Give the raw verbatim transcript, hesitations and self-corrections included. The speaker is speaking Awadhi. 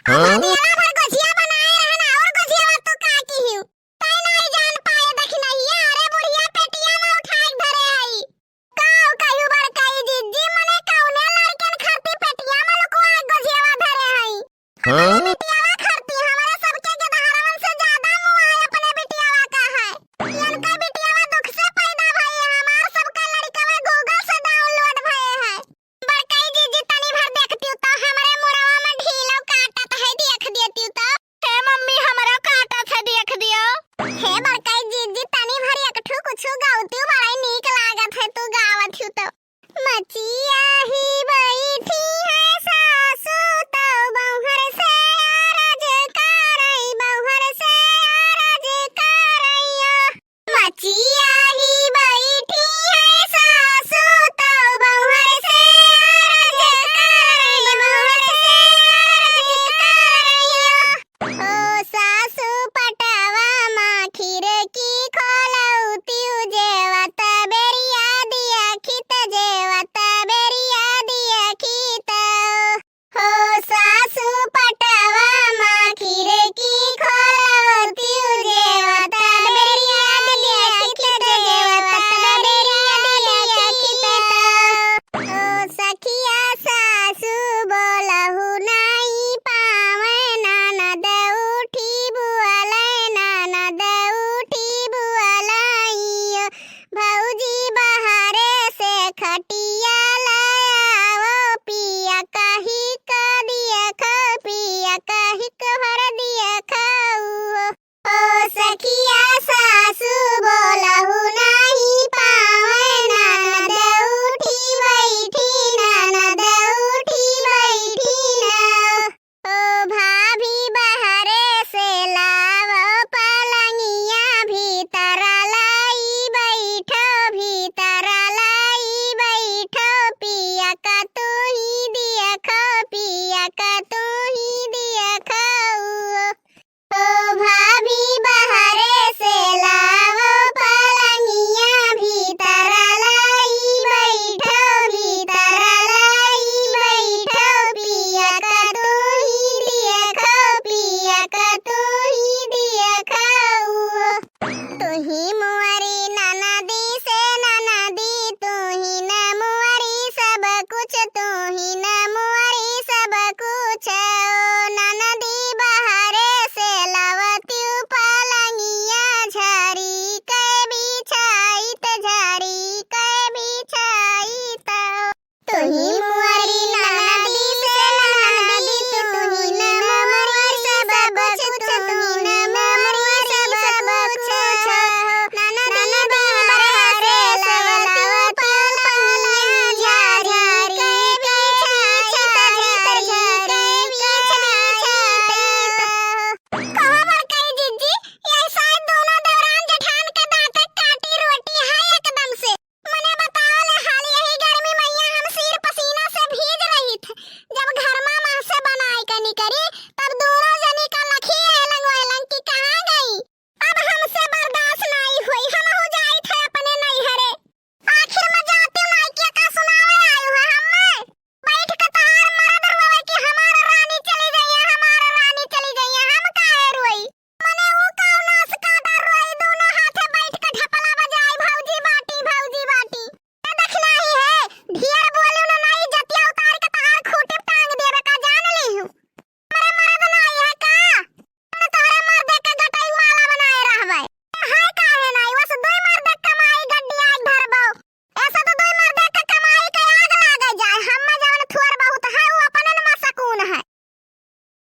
हाँ? मेला भर गोझिया बनाए रहन, और गोझिया तू का किहिउ? तै नाई जान पाए दखिनहिया, अरे बुढ़िया पेटिया में उठाए धरे हई। काउ कहिउ बड़काई जिज्जी, मने कउने लड़कन खाती पेटिया में लुकवा गोझिया धरे हई? हाँ? हमरे बिटियावा खाती, हमरे सबके गेदहरवन से ज्यादा मुआए अपने बिटियावा का है। इनका बिटियावा दुख से पैदा भई, हमार सबका लड़कवा Google से download भए है। बड़काई जिज्जी तनी भर देखतिउ तो हमरे मुड़वा में ढीलो काटत है, देख देतिउ तो। हे मम्मी, हमरो काटत है, देख दियो। हे बड़काई जिज्जी तनी भर एक ठो कुछु गउतिउ, बड़ाई नीक लागत है तू गावत हिउ तो। मचिया ही बैठी है सासु तो बौहर से अरज करई, बौहर से अरज करई ओ। मचिया ही बैठी है सासु तो बौहर से अरज करई, बौहर से अरज करई ओ। ओ सासु पटवा मा खिड़की खोलउतिउ जेवत बेरिया दिया खित, जेवत बेरिया दिया खित। हो सासु पटवा मा खिड़की खोलउतिउ जेवत बेरिया दिया खित, जेवत बेरिया दिया खित। ओ सखिया सासु बोलहु नाई पावे, ननद उठी बुअलै, ननद उठी बुअलै ओ। भौजी बहरे से खटिया लाया ओ पिया कहिक दिया खाउ, पिया कहिक भर दिया खाउ ओ। ओ सखिया सासु बोलहु नाई पावे, ननद उठी बैठी, ननद उठी बैठी ना। ओ भाभी बहरे से लावो पलंगिया, भीतर लाई बैठो, भीतर लाई बैठो, पिया का तू ही दिया खाउ, पिया का तू